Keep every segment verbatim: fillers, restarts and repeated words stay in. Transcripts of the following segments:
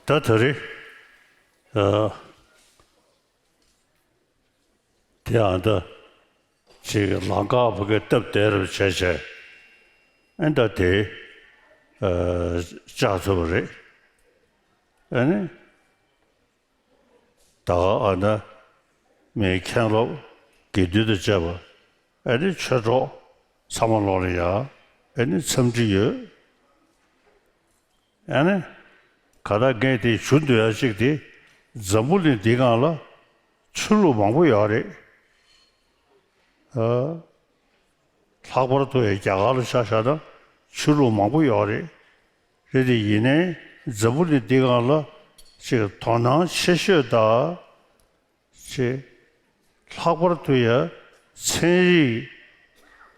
ད་ད་རེས། ཨ། དེ་ཨ་ད་ཅིག་ལམ་ཁ་ཕ་གིར་སྟབས་བདེ་རུ་བྱས་བྱས། ཨ་ད་དེ་ཨ་བཅག་ཐུབ་པ་རེད། ཨ་ནི། ད་ག་ཨ་ན་མིའི་མཁན་སློབ་དགེ་འདུན་དང་བཅས་པ། ཨ་ནི་ཆོས་གྲོགས་ཚང་མ་ལོག་ལ་ཡ། ཨ་ནི་འཚམས་འདྲི་ཡོད། ཨ་ནི་ག་ད་ངས་དེ་ཞུ་འདོད་ཡ་གཅིག་དེ། འཛམ་བུ་གླིང་འདི་སྒང་ལ་ཆོས་ལུགས་མང་པོ་ཡོད་རེད། ཨ། ལྷག་པར་དུ་ཡང་རྒྱ་གར་ལ་ཆ་བཞག་ན་ཆོས་ལུགས་མང་པོ་ཡོད་རེད། རེད་དེ་ཡིན་ནའི་འཛམ་བུ་གླིང་འདི་སྒང་ལ་ཅིག་དོ་སྣང་ཆེ་ཤོས་དང་། ཅིག་ལྷག་པར་དུ་ཡང་ཚན་རིག་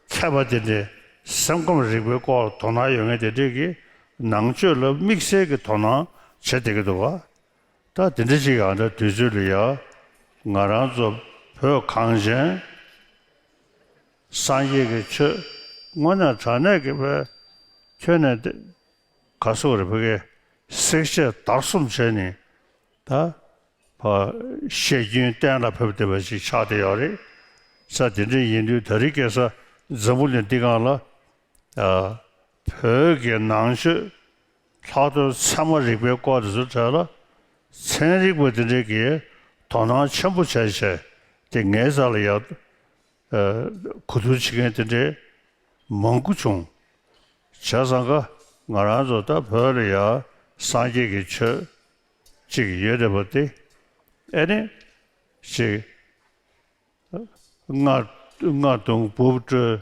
མཁས་པ་དེ་འདྲའི་སེམས་ཁམས་རིག་པའི་སྐོར་དོ་སྣང་ཡོད་མཁན་དེ་འདྲས་ཀྱིས་ནང་ཆོས་ལ་དམིགས་བསལ་གྱི་དོ་སྣང་བྱེད་བསྡད་ཀྱི་འདུག་བ། ད་དེ་འདྲ་ཞིག་ཡང་ད་དུས་ཚོད་ལ་ཡ། ང་རང་ཚོ་བོད་གངས་ཅན་སངས་རྒྱས་ཀྱི་ཆོས་དངོས་གནས་དྲང་གནས་ཀྱི་བོད་ཁྱོན་ནས་ཏེ་ག་སོག་རེ་ཕ་གའི་བསྲེག་བཅད་བརྡར་གསུམ་བྱས་ནས་ད་བཤད་རྒྱུན་གཏན་ལ་ཕབ་བསྡད་པ་ཞིག་ཆགས་བསྡད་ཡོད་རེད། ས་དེ་འདྲ་ཡིན་དུས་ད་རེས་ཁ་སང་འཛམ་བུ་གླིང་འདི་སྒང་ལ། ཨ། བོད་ཀྱི་ནང་ཆོས་ལྷག་དོན་ཚད་མ་རིག་པའི་སྐོར་དེ་ཚོའི་གྲས་ལ་ཚན་རིག་པ་དེ་འདྲས་ཀྱིས་དོ་སྣང་ཆེན་པོ་བྱས་བྱས་དེ་ངའི་རྩ་ལ་ཡ། ཨ། གོ་བསྡུར་བྱེད་མཁན་དེ་འདྲས་མང་པོ་བྱུང་། བྱས་ཙང་ཀ་ང་རང་ཚོ་ད་བོད་ལ་ཡ་སངས་རྒྱས་ཀྱི་ཆོས་ཅིག་ཡོད་བསྡད་པ་དེ། ཨེ་ནི་ཅིག་སྔར་སྔར་དུང་འབུབ་སྤྲོད་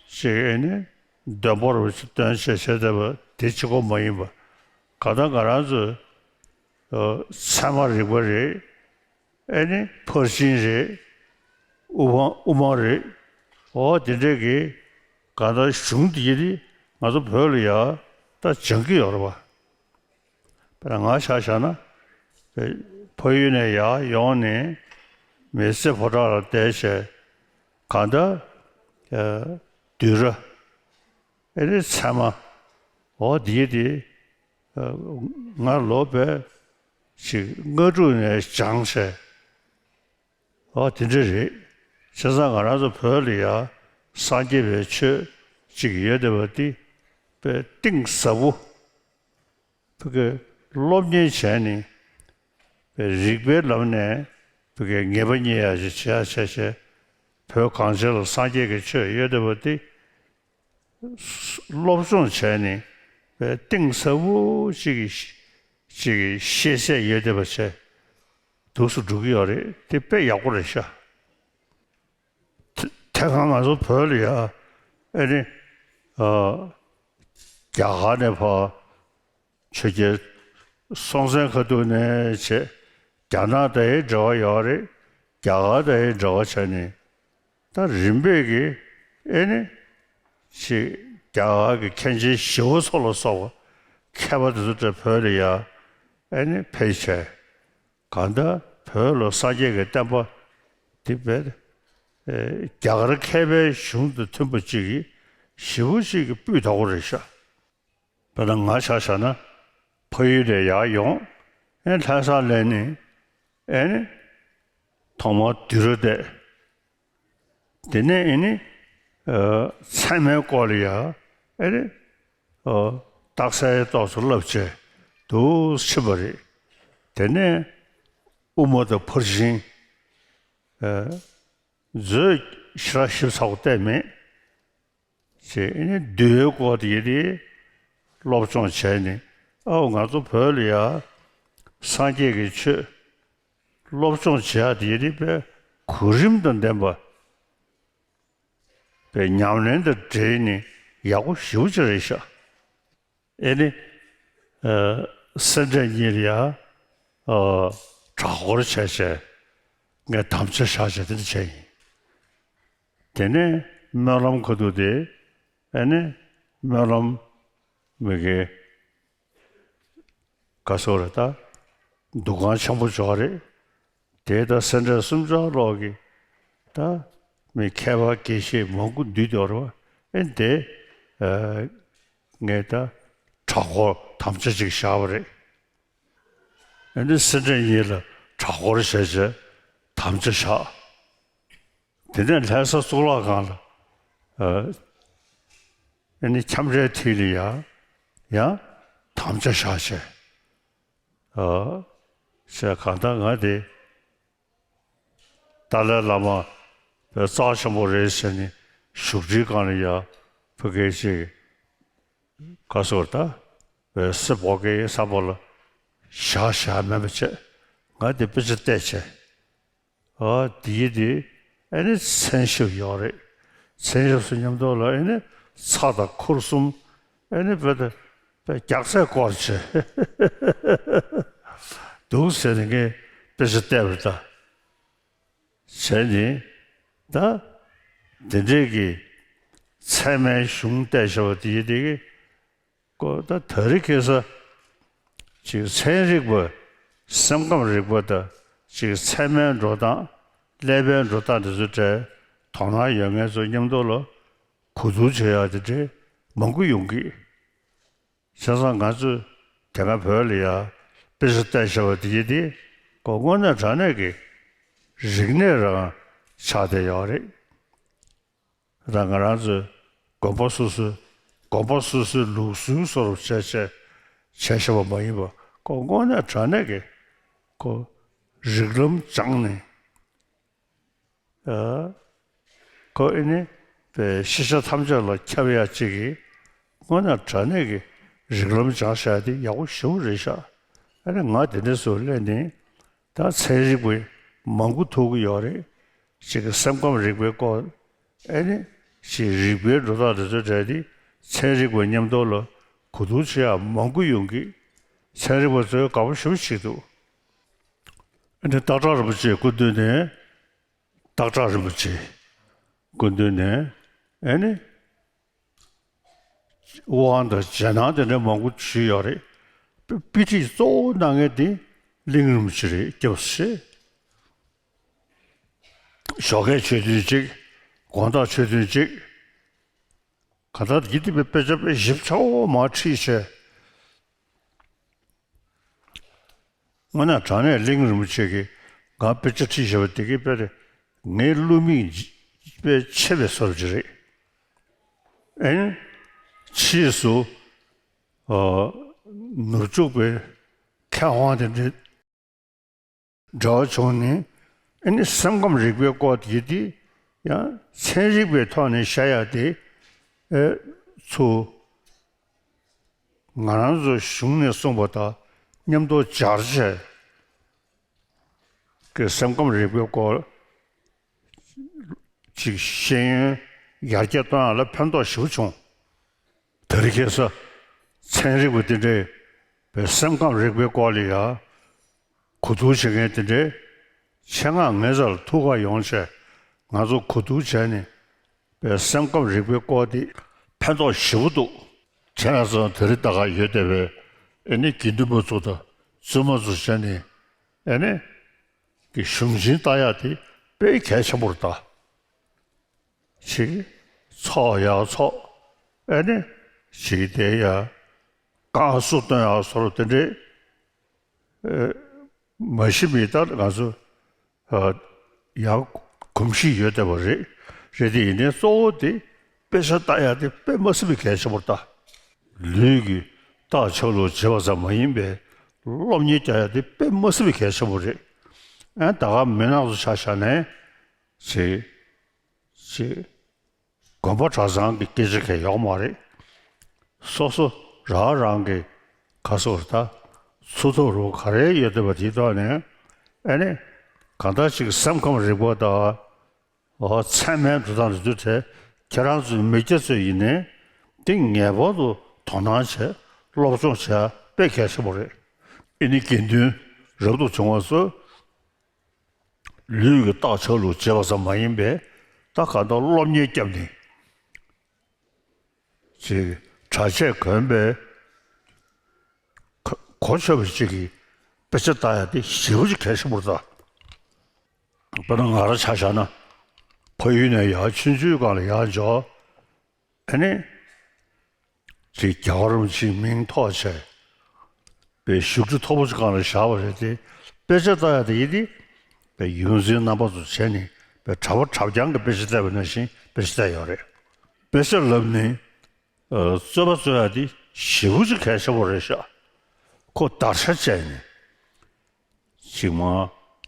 ཅིག་ཨེ་ནི་འདོན་པོར་སྟོན་བྱས་བྱས་བསྡད་པ་དེ་གཅིག་པོ་མ་ཡིན་པ། གང་ལྟར་ང་རང་ཚོའི་ཚད་མ་རིག་པ་རེད། ཨེ་ནི་ཕར་ཕྱིན་རེད། དབུ་མ་དབུ་མ་རེད། འོ་དེ་འདྲས་ཀྱི་གང་ལྟར་གཞུང་འདི་ཡིན་དེ་ང་ཚོ་བོད་ལ་ཡ་ད་སྦྱང་གི་ཡོད་རེད་བ། དཔེར་ན་ང་ཆ་བཞག་ན། ཕ་ཡུལ་ནས་ཡར་ཡོང་ནས་མི་ཚེ་ཕོ་བྲང་ལ་བསྡད་བྱས་གང་ལྟར་བསྡུས་ར་ཨེ་རེད་ཚད་མ། འོ་འདི་དེ་ང་ལོ་བས་ཅིག་ལྔ་དྲུག་ནས་སྦྱངས་བྱས། འོ་དེ་འདྲ་རེད། བྱས་ཙང་ང་རང་ཚོ་བོད་ལ་ཡ་སངས་རྒྱས་པའི་ཆོས་ཅིག་ཡོད་བསྡད་པ་འདི་དཔེ་གཏིང་ཟབ་པོ། ཕ་གི་སློབ་གཉེར་བྱས་ནས་རིག་པའི་ལམ་ནས་ཕ་གི་ངེས་པ་རྙེད་ཡ་ཞིག་བྱེད་ཡ་བྱས་བྱས་བོད་གངས་ཅན་ལ་སངས་རྒྱས་ཀྱི་ཆོས་ཡོད་བསྡད་པ་འདི་སློབ་སྦྱོང་བྱས་ནས་གཏིང་ཟབ་པོ་ཅིག་གི་ཅིག་གི་ཤེས་ཚད་ཡོད་བསྡད་པ་བྱས་འདུག་སེ་འགྲོ་གི་ཡོད་རེད། དེ་དཔེ་ཡག་པོ་རེད་ཤག་དེ་དེ་སྒང་ང་ཚོ་བོད་ལ་ཡ་ཨེ་ནི་ཨ་རྒྱ་གར་ནས་ཕར་ཆོས་རྒྱལ་སྲོང་བཙན་སྒམ་པོ་ནས་བྱས་རྒྱ་ནག་དང་ཡང་འབྲེལ་བ་ཡོད་རེད། རྒྱ་གར་དང་ཡང་འབྲེལ་བ་བྱས་ནས་ད་རིམ་པས་ཀྱི་ཨེ་ནི་ཅིག་རྒྱ་གར་གྱི་མཁན་ཆེན་ཞི་བ་འཚོ་ལ་སོགས་པ་མཁས་པ་དེ་ཚོ་བོད་ལ་ཡ་ཨེ་ནི་ཕེབས་བྱས། གང་ལྟར་བོད་ལ་སངས་རྒྱས་ཀྱི་བསྟན་པ་འདི་བས་རྒྱ་གར་མཁས་པའི་གཞུང་དང་མཐུན་པ་ཅིག་གིས་ཞེ་པོ་ཅིག་གི་སྤུས་དག་པོ་རེད་ཤག་དཔེར་ན་ང་ཆ་བཞག་ན་ ཕ་ཡུལ་ནས་ཡར་ཡོང་། ཨེ་ལྷ་ས་ལ་ནི་ཨེ་ནི་ཐོག་མར་དུད་འགྲོ་བསྡད། དེ་ནས་ཨེ་ནི་ཚད་མའི་སྐོར་ལ་ཡ་ཨེ་ནི་རྟགས་གསལ་ཏོག་ཙམ་བསླབ་བྱས་འདུག་ཕྱིན་པ་རེད། དེ་ནས་དབུ་མ་དང་ཕར་ཕྱིན་མཛོད་ཞེ་དྲག་ཞིབ་ཚགས་པོ་བལྟས་མེད། ཅེས་ཨེ་ནི་འདུལ་བའི་སྐོར་དེ་དེ་སློབ་སྦྱོང་བྱས་ནས། ཨའོ་ང་ཚོ་བོད་ལ་ཡ་སངས་རྒྱས་ཀྱི་ཆོས་སློབ་སྦྱོང་བྱེད་ཡ་དེ་དེ་དཔེ་གོ་རིམ་དང་ལྡན་པ། དཔེ་ཉམས་ལེན་དང་འབྲེལ་ནས་ཡག་པོ་ཞེ་པོ་ཅིག་རེད་ཤག་ཨེ་ནི། ཨ། སེ་འབྲས་གཉིས་ལ་ཡ། ཨ། གྲྭ་སྐོར་བྱས་བྱས་ངས་དམ་བཅའ་བཞག་བྱས་དེ་འདྲ་བྱས་ཡིན། དེ་ནས་སྨོན་ལམ་ཁ་ཐུག་དེ་ཨེ་ནི་སྨོན་ལམ་མི་དགེ་ག་སོགས་རེད་ད། འདུ་ཁང་ཆེན་པོ་ཅིག་རེད། དེ་ད་སེ་འབྲས་གསུམ་ཆར་ལོག་གི་ད་མི་མཁས་པ་དགེ་བཤེས་མང་པོ་འདུས་ཡོད་རེད་བ། ཨེ་དེ་ཨ་ངས་ད་གྲྭ་སྐོར་དམ་བཅའ་ཅིག་བཞག་པ་རེད། ཨེ་འདི་སེ་འབྲས་གཉིས་ལ་གྲྭ་སྐོར་བྱས་བྱས་དམ་བཅའ་བཞག་དེ་ནས་ལྷ་ས་གཙུག་ལག་ཁང་ལ་ཨ་ཨེ་ནི་ཁྱམས་རའི་མཐིལ་ལ་ཡ་ཡང་དམ་བཅའ་བཞག་བྱས། ཨ། ཞེས་གང་ལྟར་ང་དེ་ཏཱ་ལའི་བླ་མ་བའི་རྩ་ཆེན་པོ་རེད་ཟེར་ནས་བཞུགས་ཁྲིའི་སྒང་ལ་ཡ་ཕ་གི་ཅིག་ག་སོགས་ད་བའི་སེ་བོ་གའི་ས་པོ་ལ་བཞག་བཞག་མེད་པ་བྱས། ང་དེ་དཔེ་ཆ་བལྟས་བྱས། ཨ་དེའི་དེ་ཨེ་ནི་མཚན་ཞབས་ཡོད་རེད། མཚན་ཞབས་སུ་མཉམ་དུ་ལ་ཨེ་ནི་ཚྭ་དང་ཁུར་གསུམ་ཨེ་ནི་བེ་ད་བེ་རྒྱགས་ཚད་སྐོར་བྱས་འདུག་ཟེར་ནས་ངས་དཔེ་ཆ་བལྟས་པ་རེད་ད། བྱས་ནས་ད་དེ་འདྲས་ཀྱི་ཚད་མའི་གཞུང་བལྟས་བྱས་པ་དེའི་དེ་གི་ཀོ་ད་དེ་རིང་ཁ་སང་ཅིག་ཚན་རིག་པ་སེམས་ཁམས་རིག་པ་དང་ཅིག་ཚད་མའི་འགྲོ་སྟངས་ཀླད་པའི་འགྲོ་སྟངས་དེ་ཚོ་འདྲའི་དོ་སྣང་ཡོད་མཁན་ཚོ་མཉམ་དུ་ལ་གོ་བསྡུར་བྱེད་ཡག་དེ་འདྲའི་མང་པོ་ཡོང་གི། བྱས་ཙང་ང་ཚོས་དེ་སྔ་བོད་ལ་ཡ་དཔེ་ཆ་བལྟས་བྱས་པ་དེ་གི་དེ་ཀོ་དངོས་གནས་དྲང་གནས་ཀྱི་རིག་གནས་རང་ཆགས་བསྡད་ཡོད་རེད། ད་ང་རང་ཚོའི་དགོན་པ་སོ་སོའི་དགོན་པ་སོ་སོའི་ལུགས་སྲོལ་བཟོ་འདྲ་བྱས་བྱས་བྱས་བཞག་པ་མ་ཡིན་པ་ཁོ་དངོས་གནས་དྲང་གནས་ཀྱི་ཁོ་རིགས་ལམ་སྦྱངས་ནས་ཨ་ཁོ་ཨེ་ནི་པའི་ཤེས་བྱ་ཐམས་ཅད་ལ་ཁྱབ་ཡ་གཅིག་གིས་དངོས་གནས་དྲང་གནས་ཀྱི་རིགས་ལམ་སྦྱངས་བཞག་དེ་ཡག་པོ་ཞེ་པོ་རེད་ཤག་ཨ་ནི་ང་དེ་འདྲ་སུ་སླེབས་ནས་ད་ཚན་རིག་པའི་མང་པོ་ཐུག་གི་ཡོད་རེད། གཅིག་གི་སེམས་ཁམས་རིག་པའི་སྐོར། ཨེ་ནི་ཅིག་རིག་པའི་འགྲོ་སྟངས་དེ་ཚོའི་གྲས་དེ་ཚན་རིག་པ་མཉམ་དུ་ལ་གོ་བསྡུར་བྱེད་ཡག་མང་པོ་ཡོང་གི། ཚན་རིག་པ་ཚོས་དགའ་པོ་ཞེ་པོ་བྱེད་འདུག་ཨེ་ནི་སྟག་བྲག་རིན་པོ་ཆེའི་སྐུ་མདུན་ནས་སྟག་བྲག་རིན་པོ་ཆེའི་སྐུ་མདུན་ནས་ཨེ་ནི་དབང་དང་རྗེས་གནང་དེ་འདྲ་མང་པོ་ཞུས་ཡོད་རེད། དཔེ་དཔེ་ཁྲིད་གཙོ་བོ་གནང་མཁན་དེ་གླིང་རིན་པོ་ཆེ་རེད། སྐྱབས་སུ་མཆི། ཞོགས་ཀས་ཆོས་ཐུན་གཅིག་དགོང་དག་ཆོས་ཐུན་གཅིག་ག་ད་ཡིད་དེ་དཔེ་དཔེ་ཆ་དཔེ་ཞིབ་ཚགས་པོ་མར་ཁྲིད་བྱས། དངོས་གནས་དྲང་གནས་གླིང་རིན་པོ་ཆེ་གིས་ང་དཔེ་ཆ་ཁྲིད་བཞག་པ་དེ་གིས་དཔེ་ངའི་བསླུ་མེད་དཔེ་ཆེ་བའི་བཟོ་འདྲ་ཅིག་རེད། ཨེ་ཕྱིས་སུ་ཨ་ནུབ་ཕྱོགས་པའི་མཁས་དབང་དེ་འདྲའི་འབྲེལ་བ་བྱུང་ནས། ཨེ་ནི་སེམས་ཁམས་རིག་པའི་སྐོར་དེ་དེ་ཡང་ཚན་རིག་པའི་ཐོག་ནས་བཤད་ཡ་དེ་ཨེ་ཚུར་ང་རང་ཚོ་གཞུང་ནས་གསུངས་པ་དང་མཉམ་དུ་སྦྱར་བྱས་ཀྱི་སེམས་ཁམས་རིག་པའི་སྐོར་ཅིག་ཤེས་ཡོན་ཡར་རྒྱས་གཏོང་ཡ་ལ་ཕན་ཐོགས་ཞེ་པོ་བྱུང་། དེ་རིང་ཁ་སང་ཚན་རིག་པ་དེ་འདྲས་པའི་སེམས་ཁམས་རིག་པའི་སྐོར་ལ་ཡ་གོ་བསྡུར་བྱེད་མཁན་དེ་འདྲའི་ཆེད་མངགས་ངའི་རྩ་ལ་ཐུག་ག་ཡོང་བྱས། ང་ཚོ་གོ་བསྡུར་བྱས་ནས་པའི་སེམས་ཁམས་རིག་པའི་སྐོར་དེ་ཕན་ཐོགས་ཞེ་པོ་འདུག་བྱས་ཙང་དེ་རིང་ད་ག་ཡོད་བསྡད་པའི་ཨེ་ནི་དགེ་འདུན་པ་ཚོ་དང་བཙུན་མ་ཚོ་བྱས་ནས་ཨེ་ནི་གི་གཞུང་ཆེན་ལྟ་ཡག་དེ་དཔེ་གལ་ཆེན་པོ་རེད་ད། ཅིག་ཚོགས་ཡག་ཚོགས། ཨེ་ནི་ཅིག་དེ་ཡ་ བཀའ་སློབ་སྟོན་ཡག་སོགས་དེ་འདྲའི་མ་གཞི་མི་ལྟར་ང་ཚོ་ཡང་གོམས་གཤིས་ཡོད་བསྡད་པ་རེད། རེད་དེ་ཡིན་ནའི་གཙོ་བོ་དེ་དཔེ་ཆ་ལྟ་ཡག་དེ་དཔེ་མ་སྲིད་པའི་གལ་ཆེན་པོ་རེད་ད། ལུས་ཀྱི་རྟགས་ཆགས་ལུགས་བྱེད་པ་ཙམ་མ་ཡིན་པའི་སློབ་གཉེར་རྒྱག་ཡག་དེ་དཔེ་མ་སྲིད་པའི་གལ་ཆེན་པོ་རེད། ཨ་ད་ག་མི་ནག་ཚོ་ཆ་བཞག་ནས་ཅིག་ཅིག་དགོན་པ་གྲྭ་ཚང་གི་སྐད་ཆ་གང་ཡོད་མ་རེད། སོ་སོ་རང་རང་གི་ག་སོ་ད་འཚོ་ཐབས་རོགས་ག་རེ་ཡོད་བསྡད་པ་དེའི་ཐོག་ནས་ཨ་ནི་གང་ལྟར་ཅིག་སེམས་ཁམས་རིག་པ་དང་། འོ་ཚད་མའི་འགྲོ་སྟངས་རེད་འདུག་དེ་ཁྱེད་རང་ཚོའི་མི་སྐྱ་ཚོས་ཡིན་ནའི་འདི་ངེས་པར་དུ་དོ་སྣང་བྱས་སློབ་སྦྱོང་བྱས་དཔེ་གལ་ཆེན་པོ་རེད། ཨ་ནི་དགེ་འདུན་རབ་ཏུ་བྱུང་བ་ཚོས་ལུས་ཀྱི་རྟགས་ཆགས་ལུགས་བྱེད་པ་ཙམ་མ་ཡིན་པའི་ད་གང་ལྟར་སློབ་གཉེར་བརྒྱབ་ནས་ཅིག་གྲྭ་ཆས་གོན་པའི་གོ་ཆོད་པ་ཅིག་གིས་དཔེ་ཆ་ལྟ་ཡག་དེ་ཞེ་པོ་ཅིག་གལ་ཆེན་པོ་རེད་ད། དཔེར་ན་ང་རང་ཆ་བཞག་ན་ཕ་ཡུལ་ནས་ཡར་ཆུང་ཆུང་སྒང་ལ་ཡར་འབྱོར། ཨ་ནི་ཅིག་རྒྱལ་བ་རིན་པོ་ཆེའི་མིང་ཐོགས་བྱས་པའི་བཞུགས་ཁྲི་མཐོ་པོ་ཅིག་སྒང་ལ་བཞག་པ་རེད་དེ། དཔེ་ཆ་ལྟ་ཡག་དེ་ཡིན་ཏེ་པའི་ཡོངས་འཛིན་རྣམ་པ་ཚོ་བྱས་ནས་པའི་གྲྭ་པ་གྲྭ་རྐྱང་གི་དཔེ་ཆ་བལྟས་པ་ནང་བཞིན་དཔེ་ཆ་བལྟས་ཡོད་རེད། དཔེ་ཆ་ལབ་ནས་རྩོད་པ་རྩོད་ཡག་དེ་ཞེ་པོ་ཅིག་གལ་ཆེན་པོ་རེད་ཤག་ཁོ་བརྡར་ཤ་བཅད་ནས། ཅིག་མ་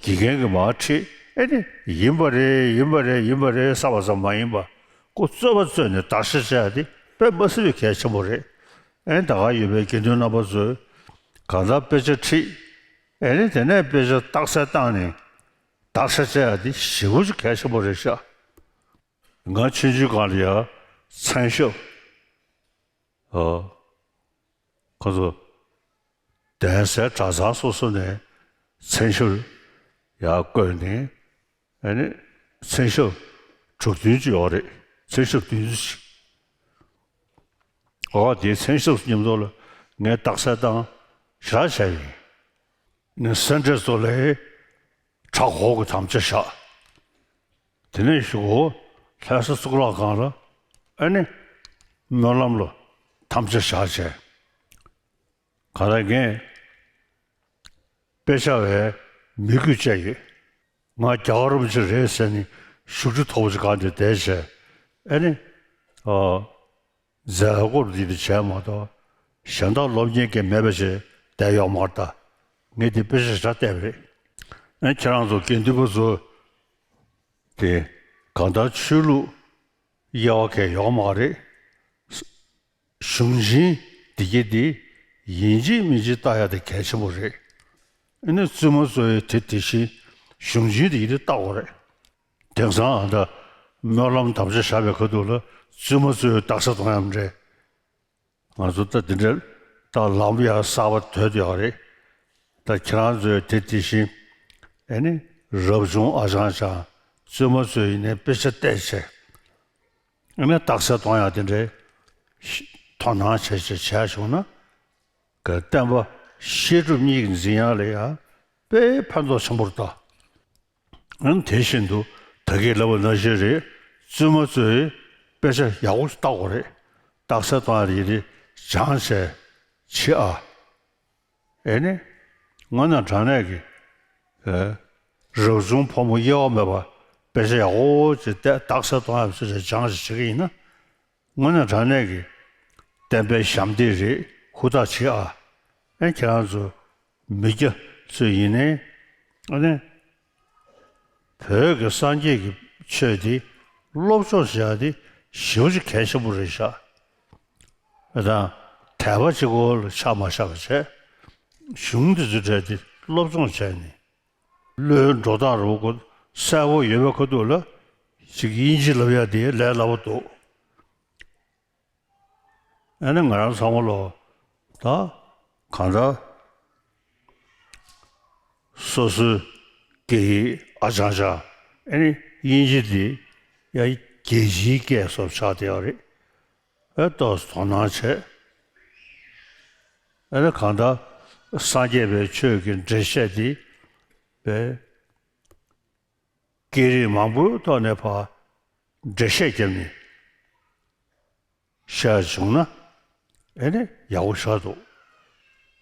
དགེ་རྒན་གྱིས་མར་ཁྲིད། ཨེ་ནི་ཡིན་པ་རེད་ཡིན་པ་རེད་ཡིན་པ་རེད་བསམ་པ་ཙམ་མ་ཡིན་པ་ཁོ་རྩོད་པ་རྩོད་ནས་བརྡར་ཤ་བཅད་ཡག་དེ་དཔེ་མ་སྲིད་པའི་གལ་ཆེན་པོ་རེད། ཨེ་ནི་ད་ག་ཡོད་པའི་དགེ་འདུན་རྣམ་པ་ཚོས་གང་ལྟར་དཔེ་ཆ་ཁྲིད། ཨེ་ནི་དེ་ནས་དཔེ་ཆ་རྟགས་གསལ་བཏང་ནས་བརྡར་ཤ་བཅད་ཡག་དེ་ཞེ་པོ་ཅིག་གལ་ཆེན་པོ་རེད་ཤག་ང་ཆུང་ཆུང་སྒང་ལ་ཡ་མཚན་ཞབས། ཨོ། ཁོ་ཚོ་གདན་སའི་གྲྭ་ཚང་སོ་སོ་ནས་མཚན་ཞབས་ཡར་བཀོད་ནས། ཨ་ནི་མཚན་ཞབས་དྲུག་བདུན་ཅིག་ཡོད་རེད། མཚན་ཞབས་བདུན་ཅིག་ཨོ་དེའི་མཚན་ཞབས་མཉམ་དུ་ལ་ངས་རྟགས་གསལ་བཏང་བཞག་བྱས་ཡིན། ནས་སེ་འབྲས་ཚོ་ལས་གྲྭ་སྒོར་གྱི་དམ་བཅའ་བཞག་དེ་ནས་གཞུག་གུ་ལྷ་ས་གཙུག་ལག་ཁང་ལ་ཨ་ནི་སྨོན་ལམ་ལ་དམ་བཅའ་བཞག་བྱས། ག་ལ་ངས་དཔེ་ཆ་བའི་མི་རྒྱུད་བཅས་ཡོད། ང་རྒྱལ་བ་རིན་པོ་ཆེ་རེད་ཟེར་ནས་བཞུགས་ཁྲི་མཐོ་པོ་ཞིག་སྒང་དེ་བསྡད་བྱས། ཨ་ནི་ཨོ། མཛད་སྒོར་འདི་འདི་བྱས་མ་གཏོགས་གཞན་དག་སློབ་གཉེར་གྱི་མེད་པ་ཞིག་བསྡད་ཡོད་མ་རེད་ད། ངས་འདི་དཔེ་ཆ་ཞེ་དྲག་བལྟས་པ་རེད། ཨ་ཁྱེད་རང་ཚོ་དགེ་འདུན་པ་ཚོ་དེ་གང་ལྟར་ཆོས་ལུགས་དབྱེ་བ་གང་ཡོད་མ་རེད། གཞུང་ཆེན་འདི་གྱད་འདི་ཡིན་གཅིག་མིན་གཅིག་ལྟ་ཡག་དེ་གལ་ཆེན་པོ་རེད། ཨ་ནི་བཙུན་མ་ཚོས་དེ་དེ་བཞིན་གཞུང་ཆེན་འདི་གྱད་འདི་ལྟ་དགོས་རེད། དེང་སང་ཨ་ད་སྨོན་ལམ་དམ་བཅའ་བཞག་པའི་ཁ་ཐུག་ལ་བཙུན་མ་ཚོས་རྟགས་གསལ་གཏོང་ཡག་འདྲ། ང་ཚོ་ད་འདི་འདྲ་ད་ལམ་ཡང་གསར་པ་དོད་ཡོད་རེད། ད་ཁྱེད་རང་ཚོས་དེ་དེ་བཞིན་ཨ་ནི་རབ་བྱུང་ཨ་ཅང་ཅང་བཙུན་མ་ཚོས་ཡིན་ནའི་དཔེ་ཆ་བལྟས་བྱས། ཨ་ནི་རྟགས་གསལ་གཏོང་ཡག་དེ་འདྲའི་ཤི་དོ་སྣང་བྱས་བྱས་བྱས་བྱུང་ན་ག་བསྟན་པ་བཤད་སྒྲུབ་གཉིས་ཀྱི་འཛིན་ཡག་ལ་ཡང་དཔེ་ཕན་ཐོགས་ཆེན་པོ་རེད་ད། ཨ་ནི་དེ་བཞིན་དུ་ད་གིན་ལབ་པ་ནང་བཞིན་རེད། བཙུན་མ་ཚོས་དཔེ་ཆ་ཡག་པོ་ཞིག་ལྟ་དགོས་རེད། རྟགས་གསལ་གཏོང་ཡག་དེ་ཡིན་དེ་སྦྱངས་བྱས་བྱེད་ཨ། ཨེ་ནི། དངོས་གནས་དྲང་གནས་ཀྱི། ཨེ། རབ་བྱུང་ཕོ་མོ་དབྱེ་བ་མེད་པ་དཔེ་ཆ་ཡག་པོ་ཅིག་བལྟས་རྟགས་གསལ་གཏོང་ཡག་ཅིག་སྦྱངས་ཅིག་བྱེད་ཀྱི་ཡིན་ན། དངོས་གནས་དྲང་གནས་ཀྱི་བསྟན་པའི་ཞབས་འདེགས་རེད། ཧུར་ཐག་བྱེད་ཨ། ཨེ་ཁྱེད་རང་ཚོ་མི་སྐྱ་ཚོས་ཡིན་ནའི་ཨ་ནི་བོད་ཀྱི་སངས་རྒྱས་ཀྱི་ཆོས་འདི་སློབ་སྦྱོང་བྱེད་ཡག་འདི་ཞེ་པོ་ཅིག་གལ་ཆེན་པོ་རེད་ཤག་ཨེ་དང་། དད་པ་གཅིག་པོ་ལ་ཆགས་མ་བཞག་པ་བྱས། གཞུང་འདི་ཚོའི་གྲས་འདི་སློབ་སྦྱོང་བྱས་ནས། བློའི་འགྲོ་སྟངས་རུ་ཀོ་གསལ་པོ་ཡོད་པའི་ཁ་ཐུག་ལ་ཅིག་དབྱིན་ཇི་ལབ་ཡག་དེ་ལས་སླ་པོ་འདུག་ཨ་ནི་ང་རང་ཚང་མ་ལོ་ད་གང་ལྟར་སོ་སོའི་སྐད་ཡིག་ཨ་ཅང་ཅང་ཨ་ནི་དབྱིན་ཇི་དེ་ཡང་རྒྱལ་སྤྱིའི་སྐད་སོགས་ཆགས་བསྡད་ཡོད་རེད། ཨེ་ཏོག་ཙམ་དོ་སྣང་བྱས། ཨེ་ནི་གང་ལྟར་སངས་རྒྱས་པའི་ཆོས་ཀྱི་འགྲེལ་བཤད་འདི་པའི་སྐད་རིགས་མང་པོའི་ཐོག་ནས་ཕར་འགྲེལ་བཤད་བརྒྱབ་ནས་བཤད་བྱུང་ན་ཨེ་ནི་ཡག་པོ་ཞེ་དྲག་འདུག་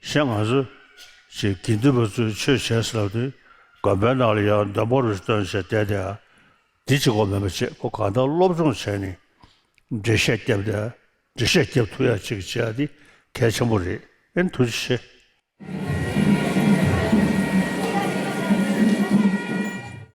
གཞན་ང་ཚོ་ཅིག་དགེ་འདུན་པ་ཚོས་ཆོས་བྱས་ཟེར་ལབ་དུས་དགོན་པའི་ནང་ལ་ཡང་འདོན་པོ་རུ་བཏོན་བྱས་བསྡད་དེ་ཨ། འདི་གཅིག་པོ་མིན་པ་བྱས་ཁོ་གང་ལྟར་སློབ་སྦྱོང་བྱས་ནས་འགྲེལ་བཤད་བརྒྱབ་སྟེ་འགྲེལ་བཤད་བརྒྱབ་ཐུབ་ཡ་ཅིག་བྱེད་ཡ་འདི་གལ་ཆེན་པོ་རེད། ཨེ་ཐུགས་རྗེ་ཆེ།